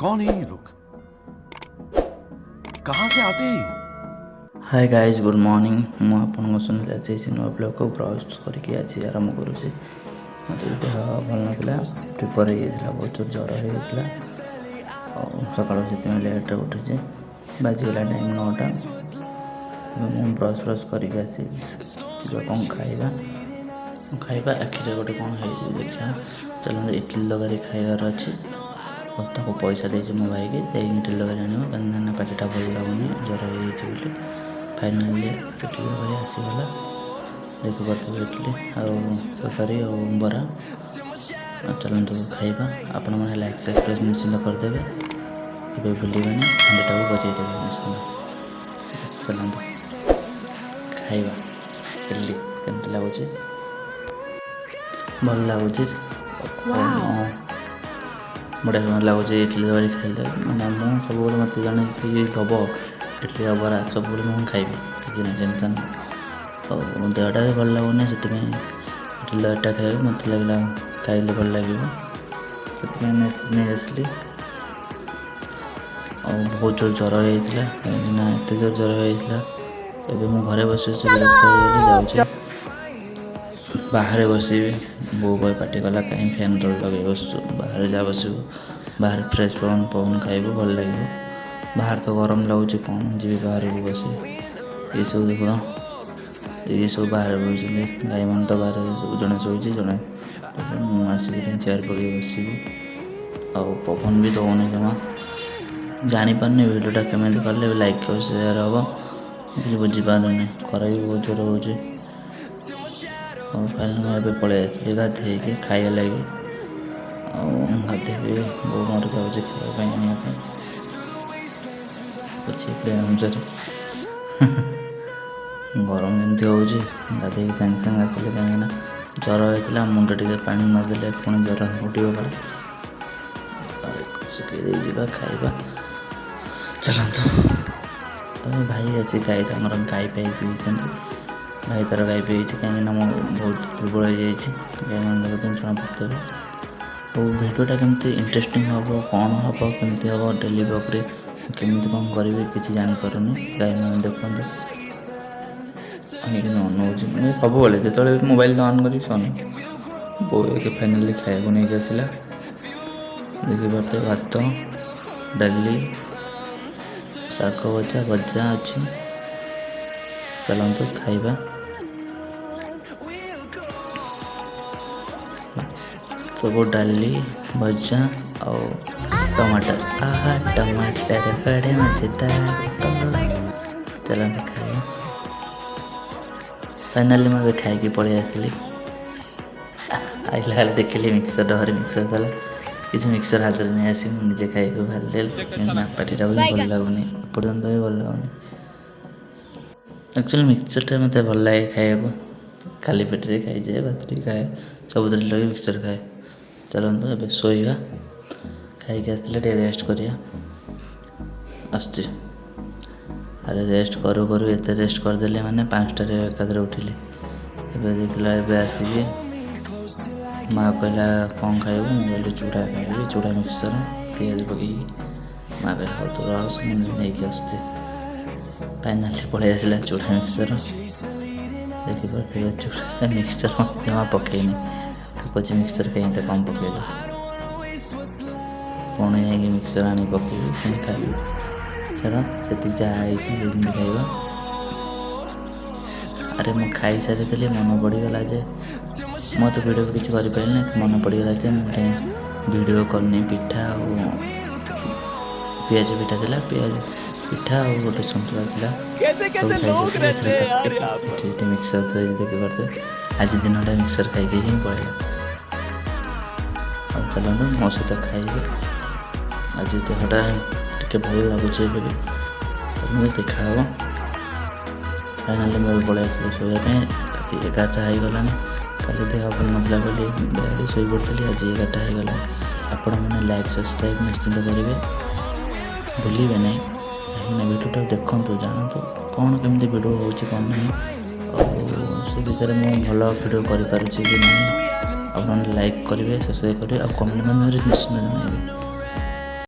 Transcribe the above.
कौन है ये लोग? कहां से आते हैं ये? ହାଏ ଗାଇଜ୍, ଗୁଡ଼୍ ମର୍ଣ୍ଣିଂ। ମୁଁ ଆପଣଙ୍କ ସୁନିଲ। ଆଜି ହେଇଛି ନୂଆ ବ୍ଲଗ୍କୁ ବ୍ରସ୍ କରିକି ଆଜି ଆରମ୍ଭ କରୁଛି। ମୋତେ ବି ଦେହ ଭଲ ନଥିଲା, ଫିଭର୍ ହେଇଯାଇଥିଲା, ବହୁତ ଜୋର ଜ୍ୱର ହେଇଯାଇଥିଲା ଆଉ ସକାଳୁ ସେଥିପାଇଁ ଲେଟ୍ରେ ଉଠିଛି। ବାଜିଗଲା ଟାଇମ୍ 9ଟା। ଏବେ ମୁଁ ବ୍ରସ୍ ଫ୍ରସ୍ କରିକି ଆସି ଯିବା କ'ଣ ଖାଇବା ଖାଇବା। ଆଖିରେ ଗୋଟେ କ'ଣ ହେଇଛି, ଦେଖିବା। ଚାଲନ୍ତୁ, ଇଟିଲି ତରକାରୀ ଖାଇବାର ଅଛି। ଆଉ ତାକୁ ପଇସା ଦେଇଛି ମୋ ଭାଇକି, ଯାଇକି ଇଟିଲି ତରକାରୀ ଆଣିବ, କାହିଁକି ନା ପାଟିଟା ଭଲ ଲାଗୁନି, ଜ୍ୱର ହେଇଯାଇଛି ବୋଲି। ଫାଇନାଲି ଇଟିଲି ତରକାରୀ ଆସିଗଲା। ଦେଖିପାରୁଥିବେ, ଇଟିଲି ଆଉ ତରକାରୀ ଆଉ ବରା। ଆଉ ଚାଲନ୍ତୁ ଖାଇବା। ଆପଣମାନେ ଲାଇକ୍, ସବସ୍କ୍ରାଇବ୍ ନିଶ୍ଚିନ୍ତ କରିଦେବେ, କେବେ ଭୁଲିବେନି। ଘଣ୍ଟାଟାକୁ ବଜାଇ ଦେବେ ନିଶ୍ଚିନ୍ତ। ଚାଲନ୍ତୁ ଖାଇବା। ଇଟିଲି କେମିତି ଲାଗୁଛି? ଭଲ ଲାଗୁଛି, ବଢ଼ିଆ ଭଲ ଲାଗୁଛି ଇଟିଲି ତରକାରୀ ଖାଇଲେ। ମାନେ ମୁଁ ସବୁବେଳେ, ମୋତେ ଜଣେ କିଏ ଦେବ ଇଟିଲି ଆଉ ବରା, ସବୁବେଳେ ମୁଁ ଖାଇବି, କିଛି ନାହିଁ, ଟେନସନ୍ ନାହିଁ। ଆଉ ଦେହଟା ବି ଭଲ ଲାଗୁନି, ସେଥିପାଇଁ ଇଟିଲି ତରକାରୀଟା ଖାଇବାକୁ ମୋତେ ଲାଗିଲା, ଖାଇଲେ ଭଲ ଲାଗିବ, ସେଥିପାଇଁ ନେଇ ଆସିଲି। ଆଉ ବହୁତ ଜୋର ଜ୍ୱର ହେଇଯାଇଥିଲା, କାହିଁକିନା ଏତେ ଜୋର ଜ୍ୱର ହେଇଯାଇଥିଲା। ଏବେ ମୁଁ ଘରେ ବସି ବସି ବିରକ୍ତ ହେଇଗଲି, ଯାଉଛି ବାହାରେ ବସିବି। ବୋଉ କହି ପାଟି କଲା, କାହିଁ ଫ୍ୟାନ୍ ତଳେ ଲଗେଇ ବସୁଛୁ, ବାହାରେ ଯା ବସିବୁ, ବାହାରେ ଫ୍ରେଶ୍ ପବନ ପବନ ଖାଇବୁ, ଭଲ ଲାଗିବ। ବାହାରେ ତ ଗରମ ଲାଗୁଛି, କ'ଣ ଯିବି ବାହାରକୁ ବସି? ଏସବୁ ଦେଖୁନ, ଇଏ ସବୁ ବାହାରେ ବସିଛନ୍ତି। ଗାଈମାନେ ତ ବାହାରେ ସବୁ, ଜଣେ ଶୋଇଛି, ଜଣେ। ମୁଁ ଆସିକି ଚେୟାର ପକେଇ ବସିବି। ଆଉ ପବନ ବି ଦେଉନି ଜମା। ଜାଣିପାରୁନି ଭିଡ଼ିଓଟା କେମିତି କଲେ ଲାଇକ୍ ଆଉ ସେୟାର ହେବ, କିଛି ବୁଝିପାରୁନି। ଖରା ବି ବହୁତ ଜୋର ହେଉଛି। ଆଉ ଫାଇନାଲ୍ ମୁଁ ଏବେ ପଳେଇ ଆସିଲି ଗାଧେଇକି ଖାଇବା ଲାଗି। ଆଉ ଗାଧେଇବି, ବୋଉ ମୋର ଯାଉଛି ଖାଇବା ପାଇଁ ଆଣିବା ପାଇଁ। ଅଛି ଅନୁସାରେ ଗରମ ଯେମିତି ହେଉଛି, ଗାଧେଇକି ସାଙ୍ଗେ ସାଙ୍ଗେ ଆସିଲି, କାହିଁକିନା ଜ୍ୱର ହେଇଥିଲା। ମୁଣ୍ଡ ଟିକେ ପାଣି ନଦେଲେ ପୁଣି ଜ୍ୱର ଉଠିବ କାଳେ। ଶୁଖେଇ ଦେଇ ଯିବା ଖାଇବା। ଚାଲନ୍ତୁ। ଆଉ ଭାଇ ଆସି ଗାଈ, ତାଙ୍କର ଗାଈ ପାଇ ପିଇଛନ୍ତି। ଭାଇ ତାର ଗାଈ ପିଇଛି, କାହିଁକିନା ମୁଁ ବହୁତ ଦୁର୍ବଳ ହେଇଯାଇଛି। ଗାଈମାନେ ଦେଖୁଛନ୍ତି, ଜଣାପଡ଼ୁଥିବ। ଆଉ ଭିଡ଼ିଓଟା କେମିତି ଇଣ୍ଟରେଷ୍ଟିଂ ହେବ, କ'ଣ ହେବ, କେମିତି ହେବ, ଡେଲି ବ୍ଲଗ୍ରେ କେମିତି କ'ଣ କରିବି, କିଛି ଜାଣିପାରୁନି। ଗାଈମାନେ ଦେଖନ୍ତୁ, କିନ୍ତୁ ଅନଉଛି, ମାନେ ସବୁବେଳେ ଯେତେବେଳେ ମୋବାଇଲ ଅନ୍ କରିବି ସେ ଅନଉ। ବୋଉ ଏବେ ଫାଇନାଲି ଖାଇବାକୁ ନେଇକି ଆସିଲା। ଦେଖିପାରୁଥିବେ, ଭାତ, ଡାଲି, ଶାଗ ଭଜା, ଭଜା ଅଛି। ଚାଲନ୍ତୁ ଖାଇବା। ସବୁ ଡାଲି, ଭଜା ଆଉ ଟମାଟର। ଆହା, ଟମାଟର ବଡ଼େ ମଜେଦାର। ଚାଲନ୍ତୁ ଖାଇବା। ଫାଇନାଲି ମୁଁ ଏବେ ଖାଇକି ପଳେଇ ଆସିଲି। ଆଇଲା ବେଳେ ଦେଖିଲି ମିକ୍ସଚର ଡବାରେ ମିକ୍ସଚର ଥିଲା। କିଛି ମିକ୍ସଚର ହାତରେ ନେଇ ଆସି ମୁଁ ନିଜେ ଖାଇବାକୁ ବାହାରିଲି, କାହିଁକିନା ପାଟିଟା ବି ଭଲ ଲାଗୁନି, ଏପର୍ଯ୍ୟନ୍ତ ବି ଭଲ ଲାଗୁନି। ଆକ୍ଚୁଆଲି ମିକ୍ସଚରଟା ମୋତେ ଭଲ ଲାଗେ ଖାଇବାକୁ। ଖାଲି ପେଟରେ ଖାଇଯାଏ, ଭାତରେ ଖାଏ, ସବୁଥିରେ ଲଗେଇ ମିକ୍ସଚର ଖାଏ। ଚାଲନ୍ତୁ ଏବେ ଶୋଇବା। ଖାଇକି ଆସିଲେ ଟିକେ ରେଷ୍ଟ କରିବା। ଆସୁଛି। ଆରେ, ରେଷ୍ଟ କରୁ କରୁ ଏତେ ରେଷ୍ଟ କରିଦେଲି, ମାନେ 5ଟାରେ ଏକାଥରେ ଉଠିଲି। ଏବେ ଦେଖିଲା, ଏବେ ଆସିକି ମା କହିଲା, କ'ଣ ଖାଇବୁ? ମୁଁ କହିଲି, ଚୁଡ଼ା ଖାଇବି, ଚୁଡ଼ା ମିକ୍ସଚର ପିଆଜ ପକେଇକି। ମା କହିଲା, ହଉ ତୁ ରହ, ମୁଁ ନେଇକି ଆସୁଛି। ଫାଇନାଲି ପଳେଇ ଆସିଲା ଚୁଡ଼ା ମିକ୍ସଚର। ଦେଖିପାରୁଥିବେ, ଚୁଡ଼ା ମିକ୍ସଚର ଜମା ପକେଇନି। ତ କହୁଛି, ମିକ୍ସଚର କାହିଁ ଏତେ କମ୍ ପକେଇଲୁ? ପୁଣି ଯାଇକି ମିକ୍ସଚର ଆଣି ପକେଇବି, ପୁଣି ଖାଇବି। ଛାଡ଼, ସେତିକି ଯାହା ହେଇଛି ସେମିତି ଖାଇବା। ଆରେ, ମୁଁ ଖାଇସାରିଥିଲି, ମନେ ପଡ଼ିଗଲା ଯେ ମୁଁ ତ ଭିଡ଼ିଓ କିଛି କରିପାରିଲିନି। ମନେ ପଡ଼ିଗଲା ଯେ ମୁଁ ଗୋଟେ ଭିଡ଼ିଓ କରିନି। ପିଠା ଆଉ ପିଆଜ ପିଠା ଥିଲା, ପିଆଜ ପିଠା ଆଉ ଗୋଟେ ସନ୍ତୁଳା ଥିଲା। ସବୁ ଖାଇସାରିଥିଲି। ଏଠି ଏଠି ମିକ୍ସଚର ଥୋଇଛି, ଦେଖିପାରୁଥିବେ। ଆଜି ଦିନଟା ମିକ୍ସଚର ଖାଇକି ହିଁ ପଳେଇଲା। ଆଉ ଚାଲନ୍ତୁ, ମୋ ସହିତ ଖାଇବେ। ଆଜି ଦେହଟା ଟିକେ ଭଲ ଲାଗୁଛି ଏବେ ବି। ଚାଲନ୍ତୁ, ଦେଖାହେବ। ଫାଇନାଲି ମୁଁ ଏବେ ପଳେଇ ଆସିଲି ଶୋଇବା ପାଇଁ। ରାତି 11ଟା ହେଇଗଲାଣି। କାଲି ଦେହ ଭଲ ନଥିଲା ବୋଲି ବେଳାରେ ଶୋଇପଡ଼ିଥିଲି। ଆଜି 11ଟା ହେଇଗଲାଣି। ଆପଣମାନେ ଲାଇକ୍, ସବସ୍କ୍ରାଇବ୍ ନିଶ୍ଚିନ୍ତ କରିବେ, ଭୁଲିବେ ନାହିଁ। କାହିଁକିନା ଭିଡ଼ିଓଟା ଦେଖନ୍ତୁ, ଜାଣନ୍ତୁ କ'ଣ କେମିତି ଭିଡ଼ିଓ ହେଉଛି, କ'ଣ ନାହିଁ, ଆଉ ସେ ବିଷୟରେ ମୁଁ ଭଲ ଭିଡ଼ିଓ କରିପାରୁଛି କି ନାହିଁ। ଆପଣମାନେ ଲାଇକ୍ କରିବେ, ସବସ୍କ୍ରାଇବ୍ କରିବେ ଆଉ କମେଣ୍ଟ ମାଧ୍ୟମରେ ନିଶ୍ଚିନ୍ତ ଜଣାଇବେ।